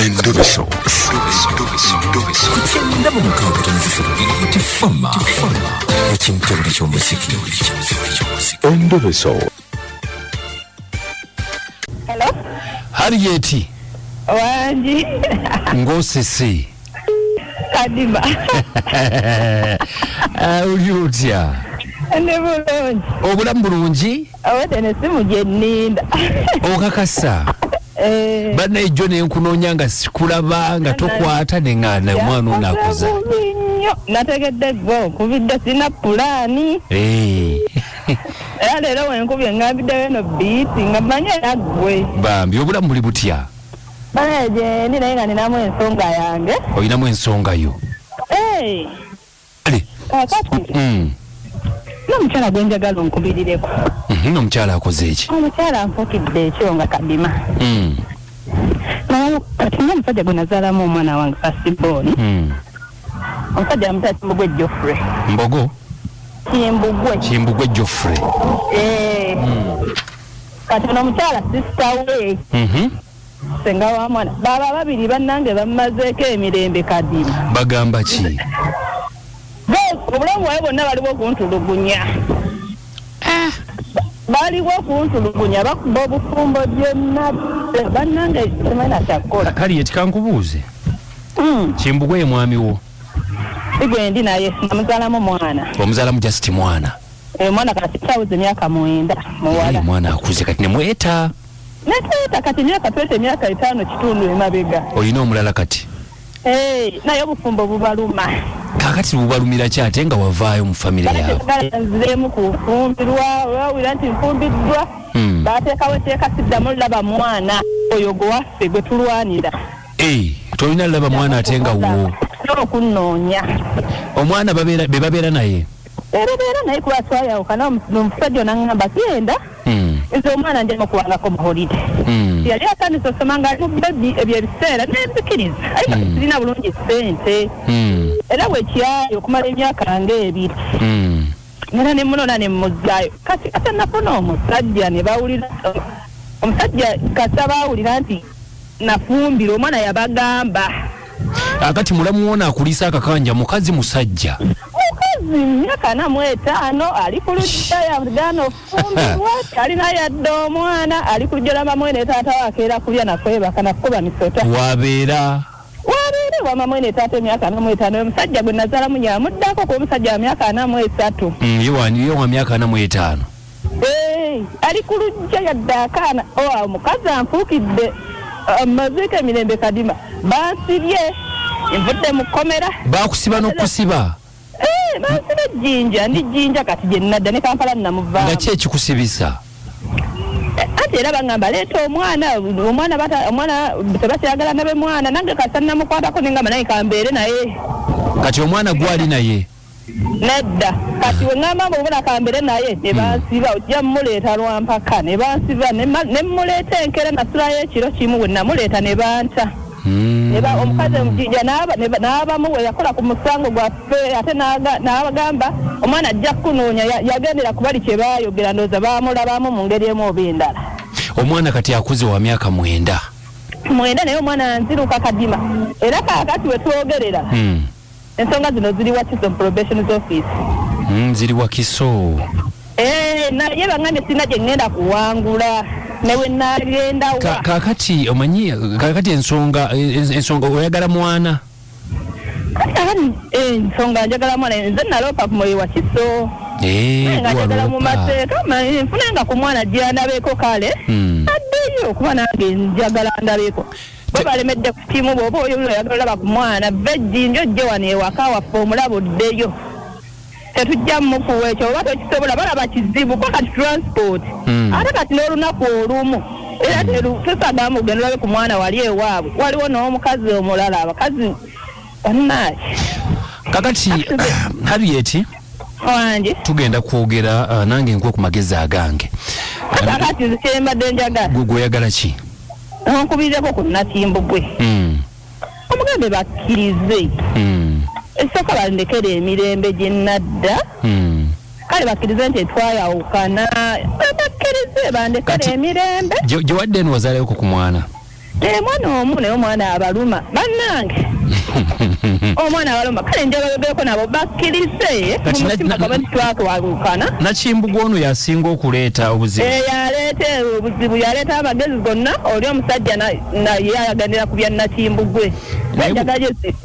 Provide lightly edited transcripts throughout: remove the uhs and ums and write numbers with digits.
Endobeso. Ku 96.3 Hit Fama ekintobole ky'omuziki. Endobeso. Hello? Harriet. Wangi. Ng'osese. Kadima. Oli otya? Ndi bulungi. Obulamu bulungi? Obadde nesimu gye nninda. Okakasa? Eh. Bannaye jjo ne nkunoonya nga sikulaba nga tokwata ne ŋŋaana omwana ono akuza. Bubi nnyo. Nategedde gwe onkubidde, sirina pulaani. Era leero wenkubye ŋŋambiddeyo eno biiti nga mmanyi era ggwe. Bambi, obulamu buli butya? Banaye gyendi naye nga ninamu ensonga yange. Olinamu ensonga yo? Eh. Kale. Kaakati n'omukyala gwe njagala onkubirireko. Omukyala akoze eki? Omukyala anfukidde ekyo nga Kadima. Naye kati ng'omusajja gwe nazaalamu omwana wange first born. Omusajja amuyita Kimbugwe Geoffrey. Mbogo? Kimbugwe. Kimbugwe Geoffrey. Eh. Kati ono omukyala sister we. Senga wa mwana. Baba babiri bannange bammazeeko emirembe, Kadima. Bagamba ki? Obulamu bwabwe bwonna baliwo okuntulugunya. Baliwo okuntulugunya, bakuba obufumbo byonna, bannange simanyi nakyakukola. Harriet, kankubuuze. Kimbugwe ye mwami wo? Sigwe ndi naye, namuzaalamu mwana. Omuzaalamu just mwana? Omwana kati kyawuza emyaka 9, muwala. Mwana akuze kati nemweta? Netweta kati emyaka, tweta emyaka 5 kitundu emabega. Olina omulala kati? Eh, naye obufumbo bubaluma. Kakati bubalumira ki ate nga wavaayo mu famire yaabwe? Nzireemu kufumbirwa, olwawulira nti nfumbiddwa, bateekawo etteeka siddamu laba mwana oyo gwe waffe gwe tulwanira. Eh, tolina laba mwana ate nga wo? Okunnoonya. Omwana babeera be babeera naye? Era beera naye kuba twayawukana, omusajja onaŋŋamba genda, nze omwana nja mukubangako mu holiday. Yali atandise osoma nga ali mu baby ebyo ebiseera, nenzikiriza, aye kati sirina bulungi ssente. Era bwekyayi okumala emyaka nga 2, era ne munona ne mmuzzaayo. Kati kata nafuna omusajja ne bawulira omusajja kasa baawulira nti nafumbira omwana, yabagamba. Akati mulamu wono akuliisa akakanja mukazi musajja? Mukazi, myaka 45, ali ku lujja, yagaana ofumbirwa, alina yadde omwana, ali ku lujja lwa ne taata we, akeera kulya nakwebaka nakukuba misota. Wabeera? Wabeere wama mwene taata emyaka 45. Omusajja gwe nazaalamu yamuddako kuba omusajja wa myaka 43. Ye wa myaka 45? Eh, ali ku lujja yadde akaana. Oh, omukazi anfuukidde amaziika emirembe, Kadima, bansibye, nvudde mu kkomera. Bakusiba n'okusiba? Eh, bansiba ejjinja, ndi Jjinja kati gye nadda ne Kampala namuvaamu. Nga ki ekikusibisa? Anti era baŋŋamba leeta omwana, omwana omwana tebakyagala nabe mwana nange kasa namukwatako nengamba naye kambeere naye. Kati omwana gwali naye? Nedda, kati we ŋŋamba mbu obona kambeere naye ne bansiba, ojja mmuleeta lwampaka, ne bansiba ne mmuleeta enkeera, nasulayo ekiro kimu, we namuleeta ne banta. Omukazi omujinja n'abamu we yakola ku musango gwaffe ate n'abagamba omwana ajja kukunoonya, yagendera ku bali kye baayogera, ndowooza baamulabamu mu ngeri emu oba endala. Omwana kati akuze wa myaka 9? 9, naye omwana nziruka, Kadima, era kaakati we twogerera ensonga zino ziri Wakiso Probation's office. Ziri Wakiso? Eh, naye baŋŋambye sirina gye ŋŋenda kuwangula ne we naagendawa. Kaakati omanyi, kaakati ensonga oyagala mwana? Kati ensonga njagala mwana, nze naloopa ku mwoyo Wakiso. Eh, nga njagala mu waloopa. mateeka nfunenga ku mwana gyandabeko kale addeyo, kuba nange njagala ndabeko. Bwe balemedde ku kimu, bw'oba oyo oyagala olaba ku mwana, va ejjinja ojje wano ewaka waffe omulaba oddeyo, tetujja mukuwa ekyo oba tokisobola, balaba kizibu kuba kati transport ate kati n'olunaku olumu era tusagamu kugenda olabe ku mwana wali ewaabwe, waliwo n'omukazi omulala, abakazi bannaki. Kakati Harriet, Wange. tugenda kwogera, nange nkuwe ku magezi agange. Kakati nze kyembadde njagala, Gwe gweyagala ki? onkubirireko ku Nakimbugwe, omugambe bakkirize esooka bandekere emirembe gye nadda. Kale bakkirize nti twayawukana, bakkirize bandekere Kati emirembe. Gye wadde eno wazaalayoko ku mwana? Mwana omu, naye omwana abaluma bannange, omwana abaluma. Kale njabayogereko nabo bakkirize Kati mu mutima gwabwe nti twakwawukana. Nakimbugu ono yasinga okuleeta obuzibu. Yaleeta obuzibu, yaleeta amagezi gonna. Oli omusajja naye ayaganira ku bya Nakimbugwe.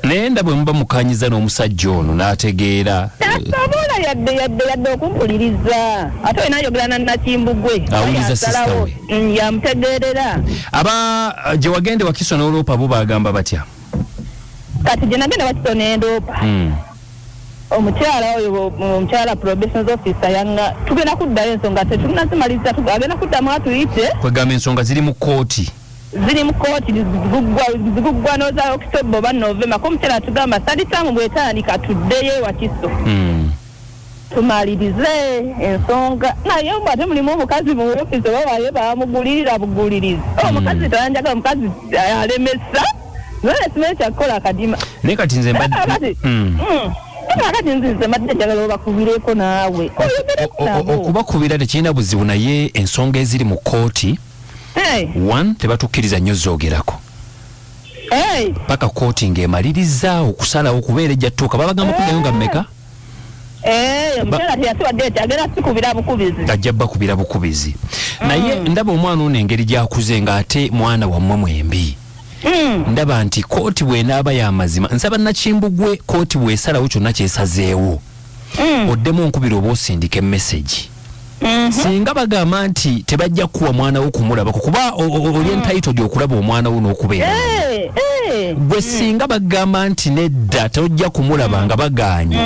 Naye nda bwe muba mukanyiza n'omusajja ono n'ategeera. Tasobola yadde yadde yadde okumpuliriza, ate olina ayogera na Nakimbugwe. Awuliriza sister we. Yamutegeerera. Aba gye wagende Wakiso n'oloopa bo bagamba batya? Kati gye nagenda Wakiso n'endoopa, omukyala oyo, omukyala probation officer, yanga tugenda kuddayo, ensonga tetunazimaliza, agenda kuddamu atuyite. Kwegamba ensonga ziri mu kkooti. Ziri mu kooti, ziguggwa noza October oba November. Ko omukyala atugamba third term bwetandika tuddeyo Wakiso tumalirize ensonga. Naye mbu ate mulimu omukazi mu ofiisi, oba baye bamugulirira bugulirizi. Omukazi tayanjagala, omukazi alemesa, naye simanyi kyakukola, Kadima. Naye kati nze mbadde Kati kati nze mbadde njagala obakubireko naawe oyogereko nabo. Okubakubira tekirina buzibu, naye ensonga eziri mu kkooti, one, tebatukkiriza nnyo zoogerako paka kooti ng'emaliriza okusalawo, kubeera ejja tuuka. Babagamba kuddayo nga mmeka? Omukyala teyatuwadde eti agenda sikubira bukubizi. Ajja bakubira bukubizi. Naye ndaba omwana ono engeri gy'akuze, ng'ate mwana wammwe mwembi, ndaba nti kooti bw'enaaba y'amazima, nsaba Nakimbugwe, kooti bw'esalawo kyonna kyesazeewo, oddemu onkubira oba osindika emessage. Singa bagamba nti tebajja kuwa mwana wo kumulabako, kuba oli entitled okulaba omwana wo n'okubeera naye. Gwe singa bagamba nti nedda, tojja kumulaba, nga bagaanye,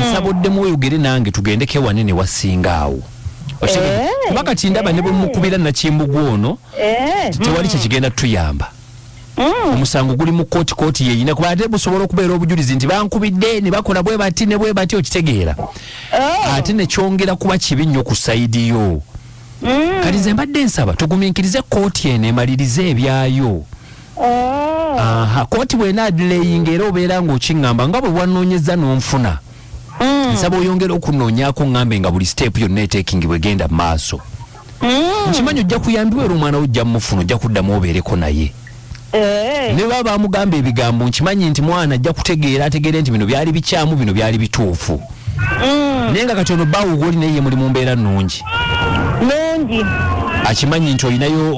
nsaba oddemu oyogere nange, tugendeko ewanene wasinga awo. Okitegedde? Kuba kati ndaba ne bwe mukubira Nakimbugwe ono, tewali kyekigenda tutuyamba. Omusango guli mu kooti, kooti yeyina, kuba ate busobola okubeera obujulizi nti bankubidde ne bakola bwe bati ne bwe bati, okitegeera? Ate nekyongera kuba kibi nnyo ku side yo. Kati nze mbadde nsaba tugumiikirize kooti eno emalirize ebyayo. Aha, kooti bwena adelayinga, era obeera ng'okiŋŋamba nga bwe wanoonyeza n'onfuna. Nsaba oyongere okunoonyaako, ŋŋambe nga buli step yonna etekingi bwegenda mu maaso. Nkimanyi ojja kuyambibwa, era omwana wo ojja mufuna, ojja kuddamu obeereko naye. Ne baba bamugamba ebigambo, nkimanyi nti mwana ajja kutegeera, ategeere nti bino byali bikyamu, bino byali bituufu. Naye nga kati ono bbaawo gwoli naye ye muli mu mbeera nnungi? Nungi. Akimanyi nti olinayo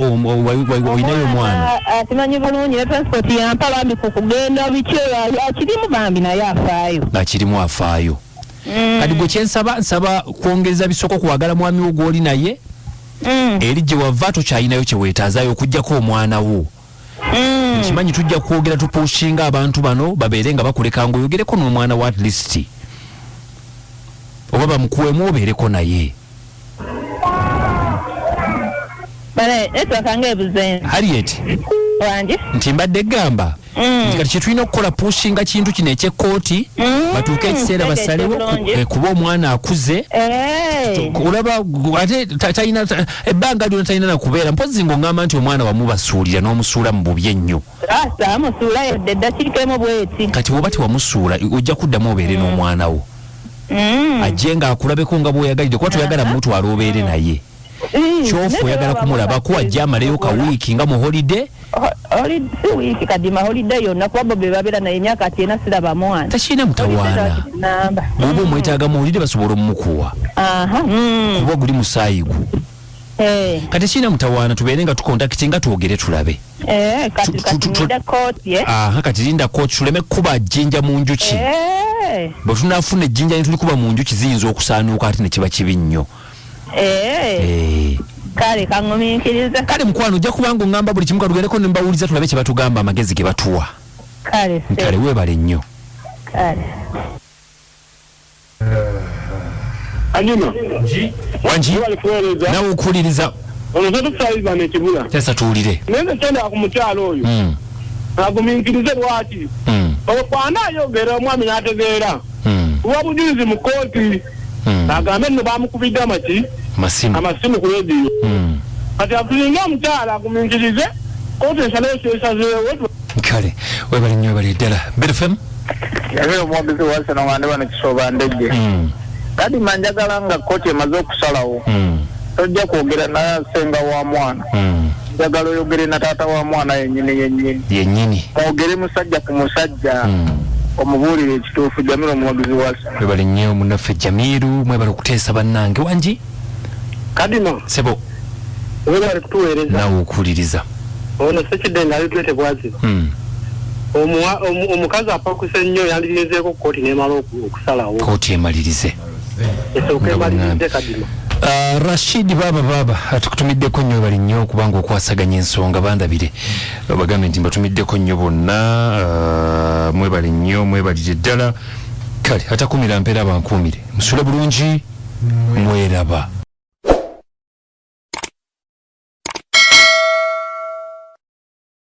olinayo omwana? Akimanyi bulungi, ne transport yampa bambi ku kugenda biki, akirimu bambi, naye afaayo. Akirimu, afaayo. Kati gwe kyensaba, nsaba kwongeza bisoko kwagala mwami wo gwoli naye. Eri gye wava tokyalinayo kyeweetaazayo okugjako omwana wo. Nkimanyi tujja kwogera, tupushinga abantu bano babeere nga bakuleka ngaoyogereko n'omwana wa, at least oba bamukuwemu obeereko naye. Bale network nga ebuze. Harriet. Wangi. Nti mbadde gamba nti kati kyetulina okukola, pushinga kintu kino ekyekkooti, batuuke ekiseera Tegedde basalewo bulungi. kuba omwana akuze. Olaba ate talina ebbanga lyona talina nakubeera, mpozi ng'oŋŋamba nti omwana wamubasuulira n'omusuula mu bubi ennyo. Saamusuula yadde eddakiika emu bweti. Kati bw'oba tewamusuula, ojja kuddamu obeere n'omwana wo, ajje ng'akulabeko nga bw'oyagalidde, kuba toyagala mutwala obeere naye. Kyofu oyagala kumulabako, ajje amaleyo kawiiki nga mu holiday. Si wiiki, Kadima, holiday yonna, kuba bo be babeera naye emyaka 90 siraba mwana. Takirina mutawaana. Namba. Bw'oba omwetaaga mu holiday, basobola omumukuwa, kuba guli musaayi gwo. Kati kirina mutawaana, tubeere nga tucontacti nga twogere tulabe. Kati kati ninde kooti eh? Aha, kati linda kooti, tuleme kuba jjinja mu njuki. Bwe tunaafuna ejjinja ne tulikuba mu njuki, ziyinza okusaanuuka ate ne kiba kibi nnyo. Kale kaŋŋumiikiriza. Kale mukwano, ojja kubanga oŋŋamba buli kimu. Katugendeko ne mbawuliza, tulabe kye batugamba, amagezi ge batuwa. Kale. Kale, weebale nnyo. Kale. Anyuma. Wangi. Wali kuweereza. Nawe okuwuliriza. Ono tetusayiza nekibula. Tesa tuwulire. Naye nze kyenda ku mukyalo oyo agumiikirize. Lwaki? Okwana ayogera omwami n'ategeera, kuba bujulizi mu kooti, agambe nno bamukubidde amaki? Masimu. Amasimu ku rediyo. Kati atulinga omukyala agumiikirize, kooti esalewo kyesazeewo. Kale webale nnyo, webale ddala. Berfem. Yabeera omuwagizi wa Arsenal nga ndi wano Kisooba Ndejje. Kadima, njagala nga kooti emaze okusalawo, tojja kwogera naye asenga wa mwana. Njagala oyogere na taata wa mwana yennyini yennyini. Yennyini. Mwogere musajja ku musajja. Omubuulire ekituufu. Jamiru omuwagizi wa Arsenal. Mwebale nnyo munnaffe Jamiru, mwebale okuteesa bannange. Wangi? Kadima. Sebo. Webale kutuweereza. Naawe okuwuliriza. Ono Sekidde nga ali tebwaziba. Omukazi apakuse nnyo, yandirinzeeko kkooti n'emala okusalawo. Kkooti emalirize. Esooka emalirize, Kadima. Rashid baba baba atukutumiddeko nnyo, bali nnyo kubanga okwasaganya ensonga. Bandabire bagambe nti mbatumiddeko nnyo bonna. Mwebale nnyo, mwebalire ddala. Kale atakumira mpeera, bankuumire, musule bulungi, mweraba.